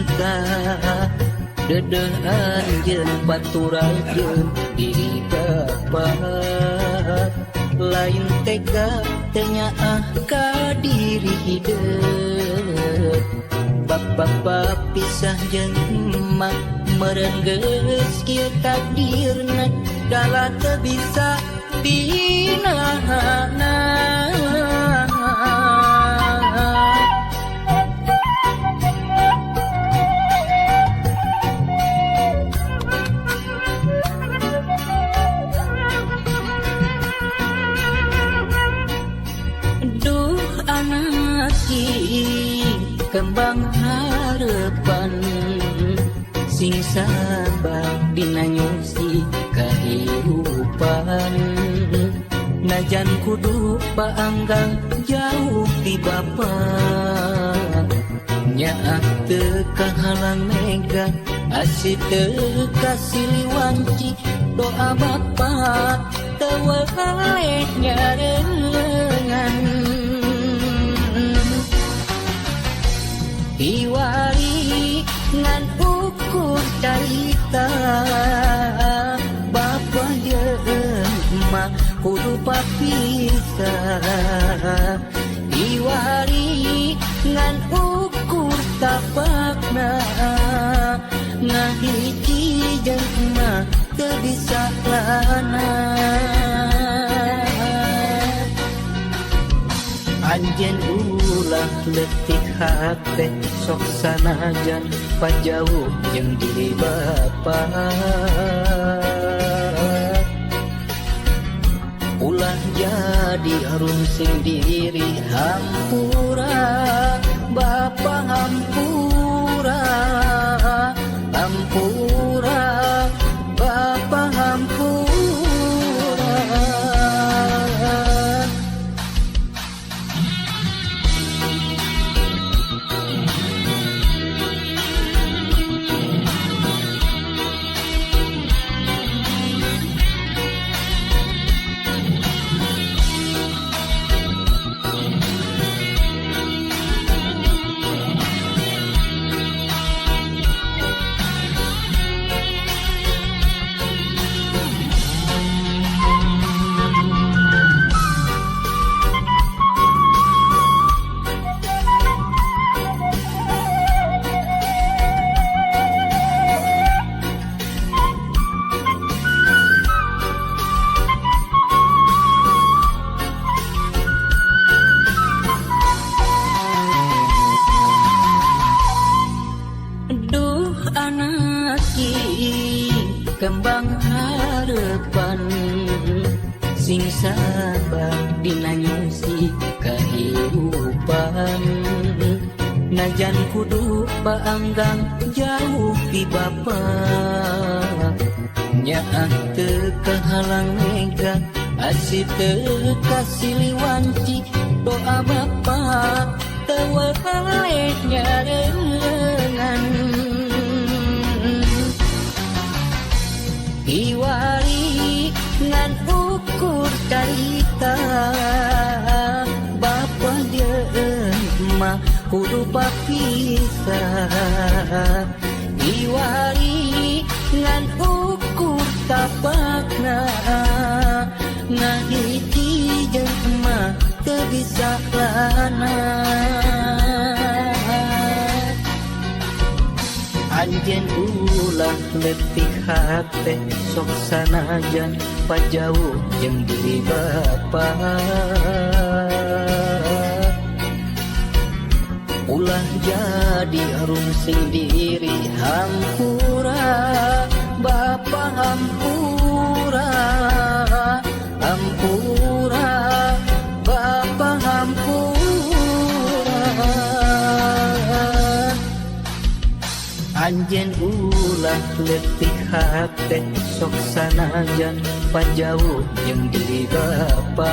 cinta dedeh anjeun paturajeun diri bapa lain tega teu nyaah ka diri hideut bapa pisah jeung emak meureun geus kieu takdirna dala teu bisa dinahana. Duh anak kembang harapan sing sabar dina nyusi kahirupan najan kudu paanggang jauh ti bapa nyaah teu kahalang mega asih teu kasiliwanci doa bapa teu weleh nyarengan. Iwari ngan ukur carita bapa jeung emak kudu papisah iwari ngan ukur tapakna ngahiji jeung emak teu bisa lana. Anjeun ulah leutik hate sok sanajan pajauh jeung diri bapa ulah jadi rungsing diri hampura bapa hampura hampura bapa hampura. Kembang harapan sing sabar dina nyusi kahirupan najan kudu paanggang jauh ti bapa nyaah teu kahalang mega asih teu kasiliwanci doa bapa teu weleh nyarengan. Iwari ngan ukur carita bapa jeung emak kudu papisah iwari ngan ukur tapakna ngahiji jeung emak teu bisa lana. Anjeun ulah leutik hate sok sanajan pajauh jeung diri bapa ulah jadi rungsing diri hampura bapa hampura hampura bapa hampura. Anjeun ulah leutik hate sok sanajan pajauh jeung diri bapa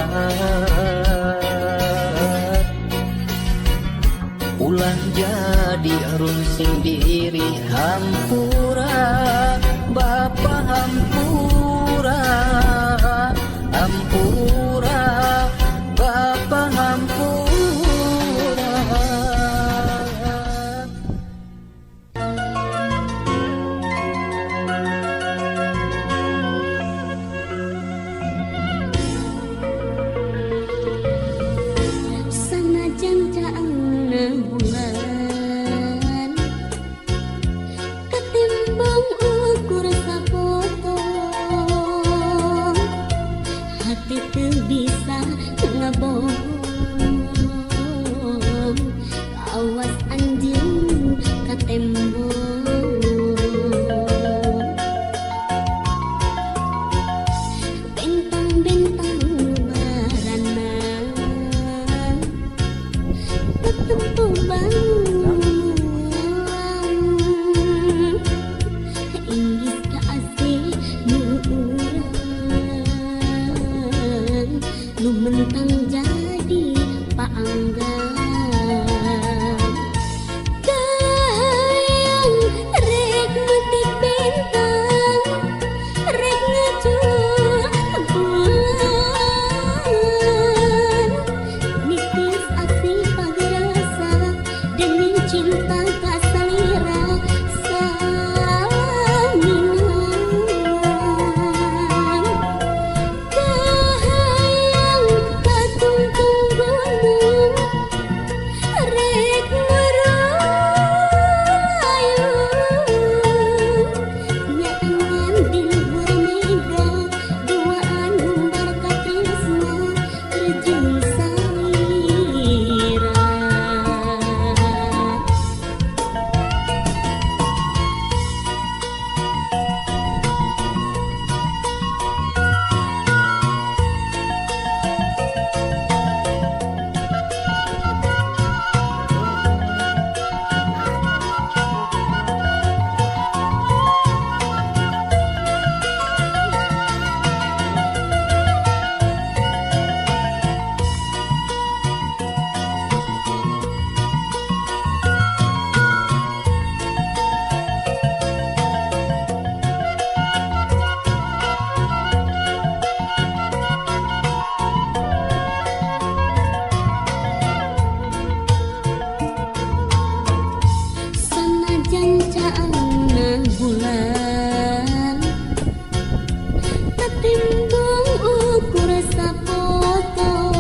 ulah jadi rungsing diri hampura bapa hampura hampura bapa hampura. tembok. Bentang-bentang barana tetempu bangun inggis ka asih nu urang nu mentang jadi paanggan. Kahayang rek metik bentang rek ngacul bulan nitis asih pagerasa demi cinta kasalira salaminan. Kahayang katungtung gunung rek merayun nyaangan di luhur mega duaan umbar katresna terjun salira. Sanajan caangna bulan tetimbang ukur sapotong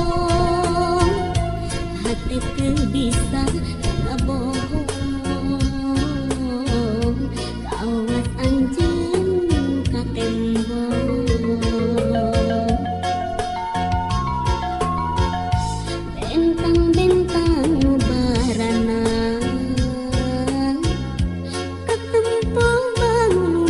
hati teu bisa ngabohong kawas anjeun ka tembok. Bentang-bentang nu barana ketempel bangun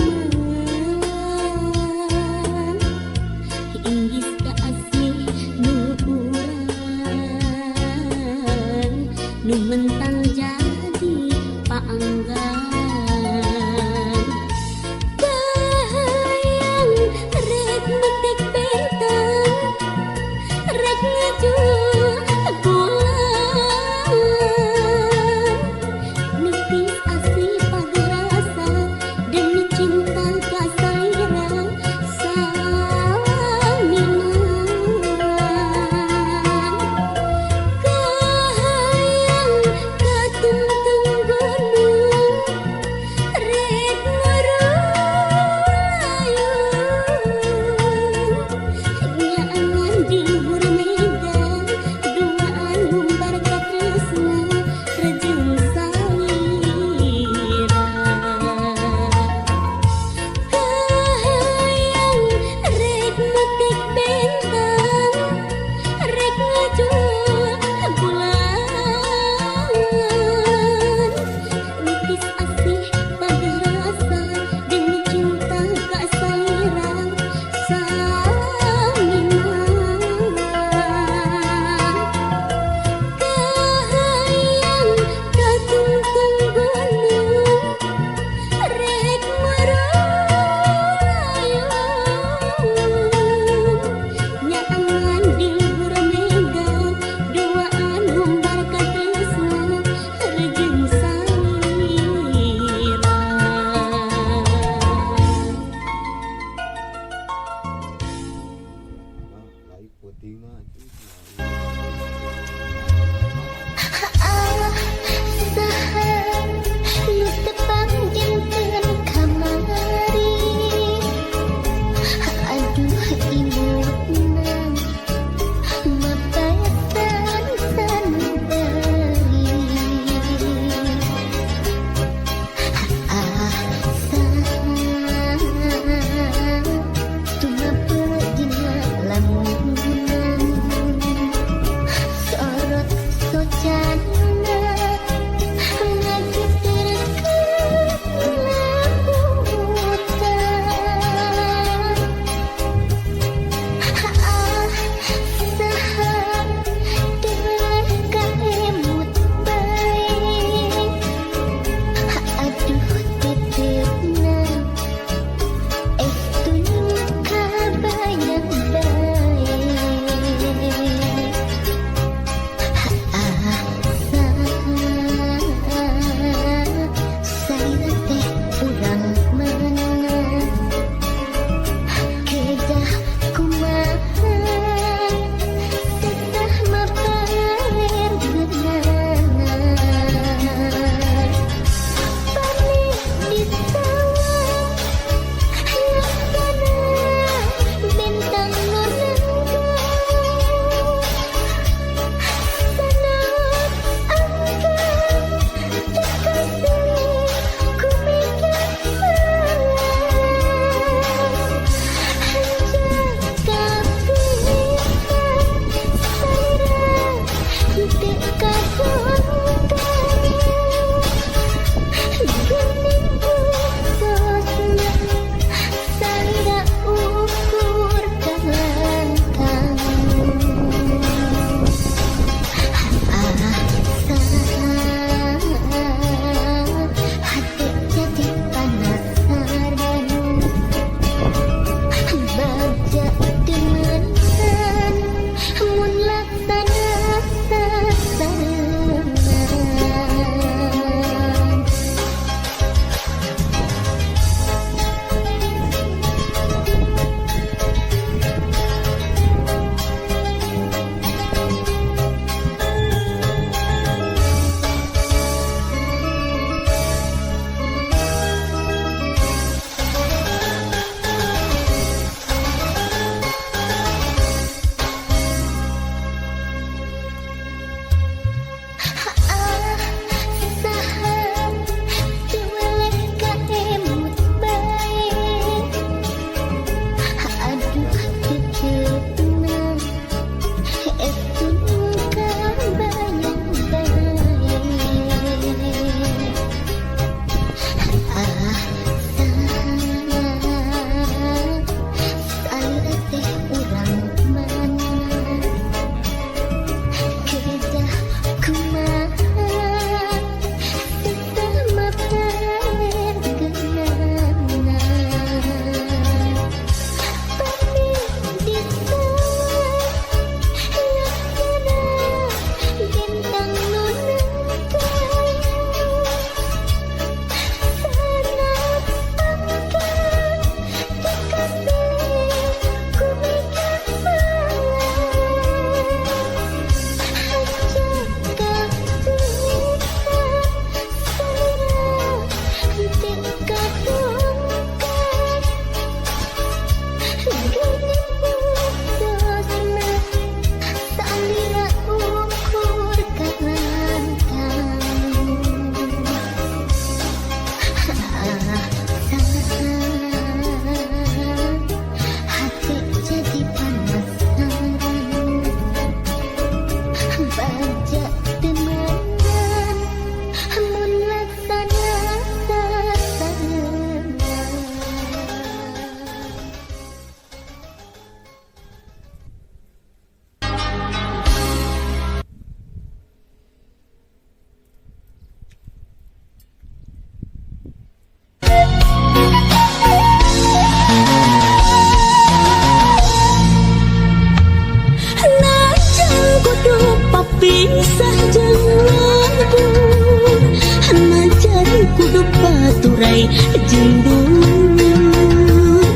urai jeung dulur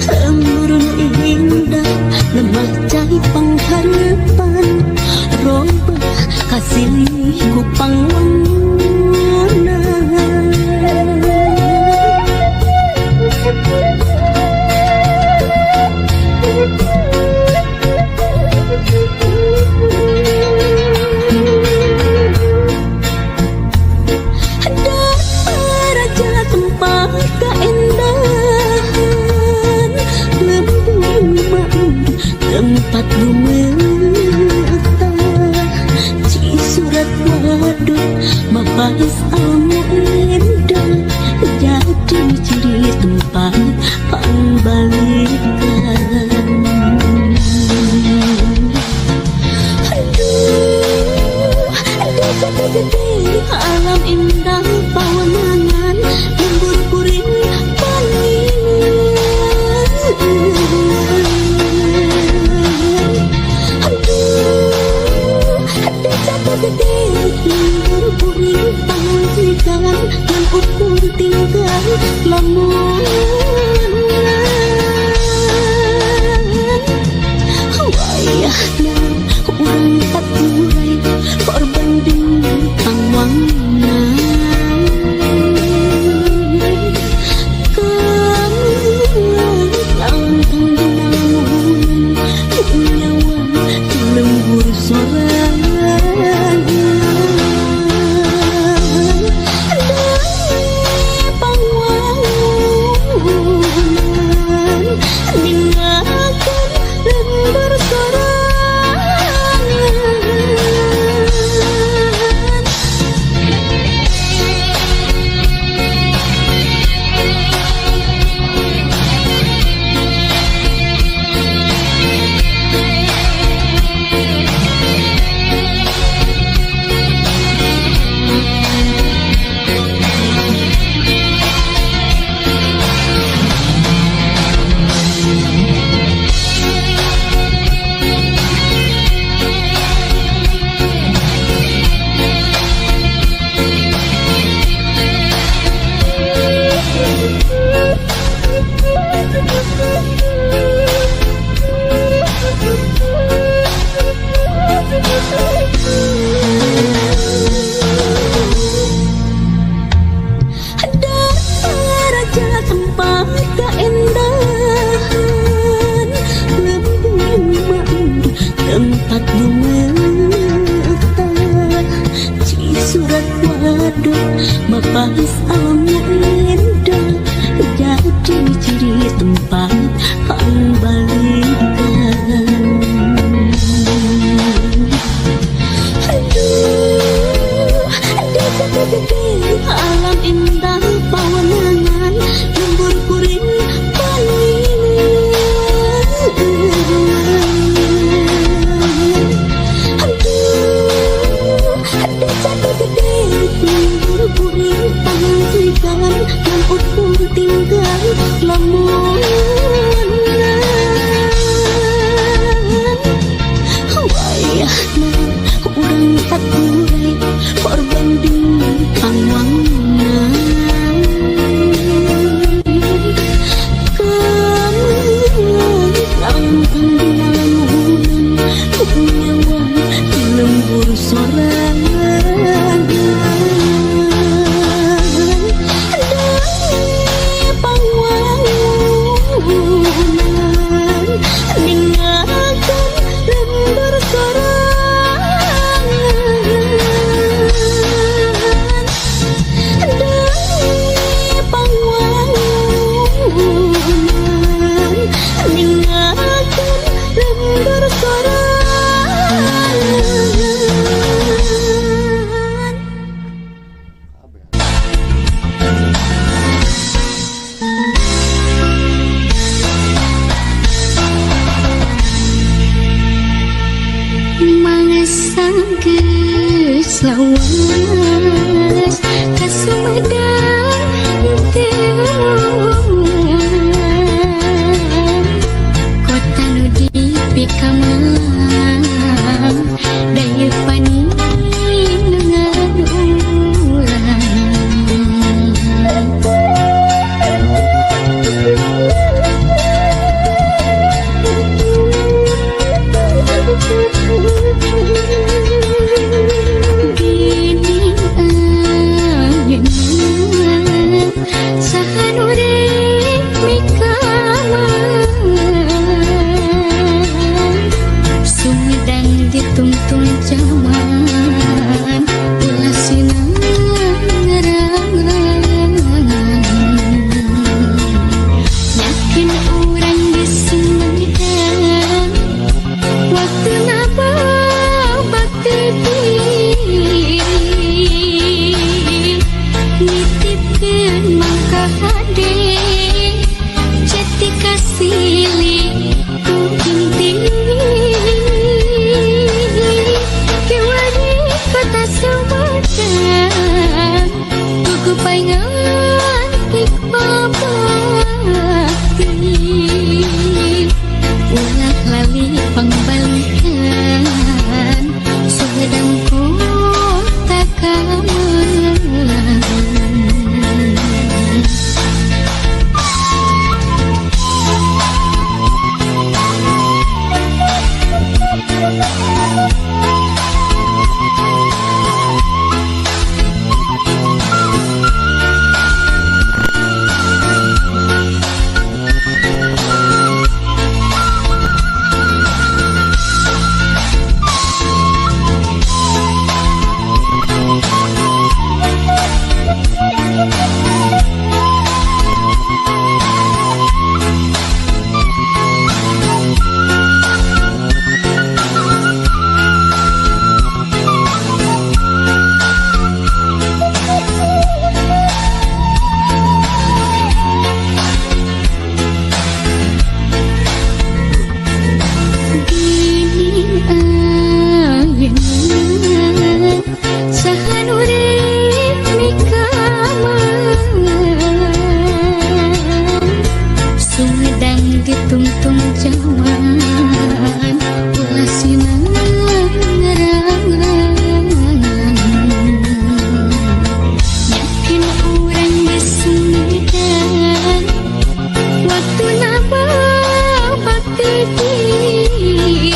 Lembur indah lemah cai pangharepan robah kasilih ku pangwangunan. Tempat keindahan lembur makmur tempat lumetah Cisurat waduk mabais almu indah jadi ciri tempat pangbalikan. Aduh, desa gede alam indah pawenangan lembur kuring paningan. Aduh, desa gede lembur kuring pamajikan ngan ukur tinggal lamun. Wayahna urang paturai korban demi pangwangunan. Lembur sorangan dari pangwangunan ningakeun lembur sorangan. Raja tempat keindahan lembur makmur tempat lumetah Cisurat waduk mabais almu indah jadi ciri tempat pangbalikan. Aduh, desa gede alam indah pawenangan lembur kuring paningan. Aduh, desa gede lembur kuring pamajikan ngan ukur tinggal lamun. Wayahna urang paturai korban demi pangwangunan. Kamu dina lamunan nyawa lembur sorangan dari pangwangunan ningakeun lembur sorangan dari pangwangunan ningakeun lembur sorangan. Geus lawas ka Sumedang teu kota nu dipikamelang daya paninungan ulang. Nitipkeun mangka hade cetika silih ku inti kiwari kota Sumedang kukupai ngantik babakti ulah lali pangbalikan Sumedang kota kamelang. Gini ayeuna saha nu rek mikaman Sumedang ditungtung jaman ulah sinangerangan yakin urang di Sumedang waktuna babakti diri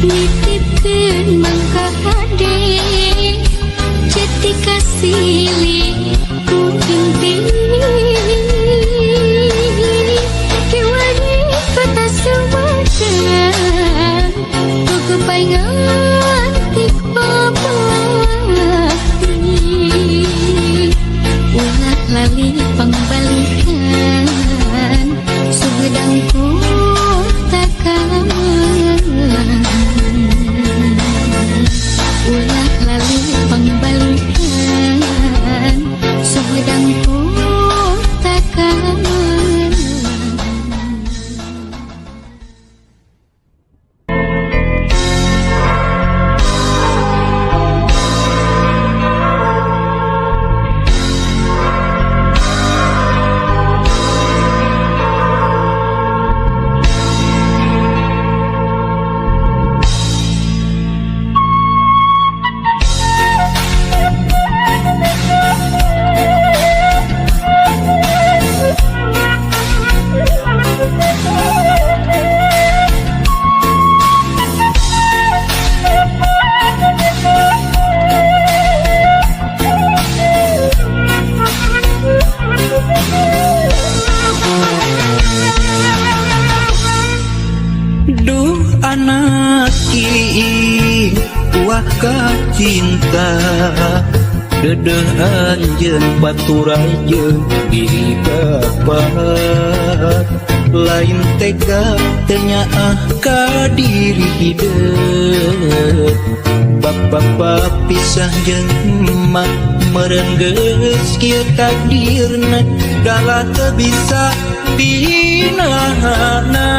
nitipkeun mangka hade cetika silih ku inti kiwari kota Sumedang kukupai ngantik babakti ulah lali pangbalikan Sumedang kota kamelang ulah lali pangbalikan Sumedang kota kamelang. Duh anak iing wah cinta dedeh anjeun paturai jeung diri bapa lain tega teu nyaah ka diri hideut bapa pisah jeung emak meureun geus kieu takdirna dalah teu bisa dinahana.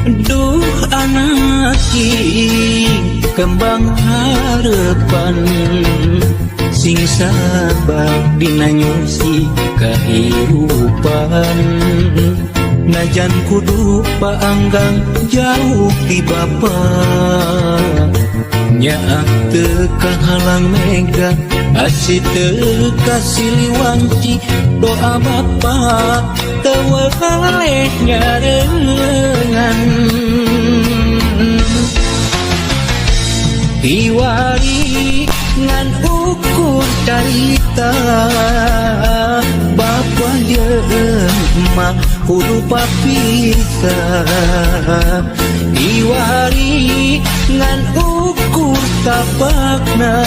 Duh anak ing kembang harapan sing sabar dina nyusi kahirupan najan kudu paanggang jauh ti bapa nyaah teu kahalang mega asih teu kasiliwanci doa bapa teu weleh nyarengan Iwari ngan ukur carita bapa jeung emak kudu papisah Iwari ngan ukur tapakna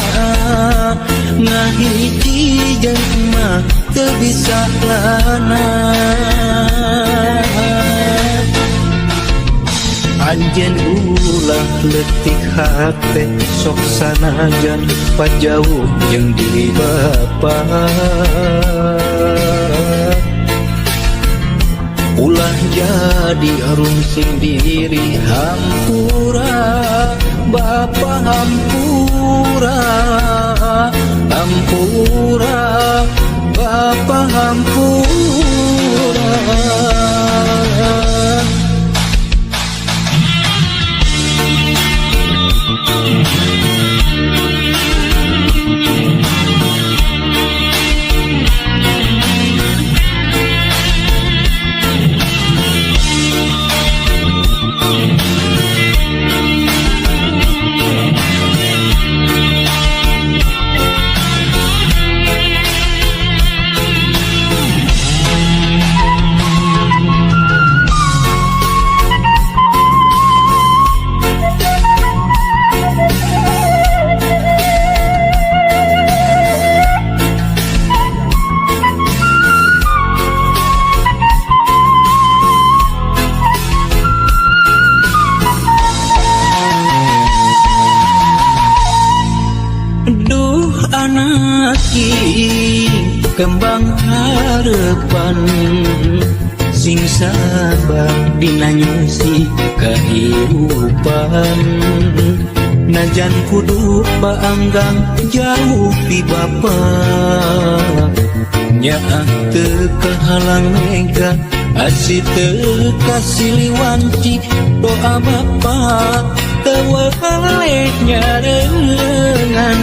ngahiji jeung emak teu bisa lana. Anjeun ulah leutik hate, sok sanajan pajauh jeung diri bapa. Ulah jadi rungsing diri, hampura Bapa, hampura, hampura Bapa, hampura. Duh anak kembang harapan, sing sabar dina nyusi kehidupan, najan kudu baanggang jauh ti bapa. Nyaah teu kahalang mega, asih teu kasiliwanci, doa bapa teu weleh nyarengan.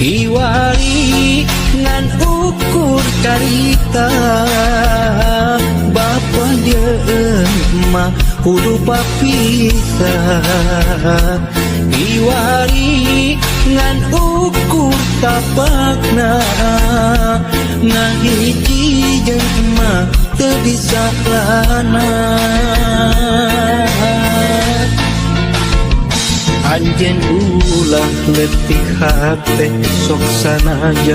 Kiwari ngan ukur carita, bapa jeung emak kudu papisah. Kiwari ngan ukur tapakna, ngahiji jeung emak teu bisa lana. Anjeun ulah leutik hate, sok sanajan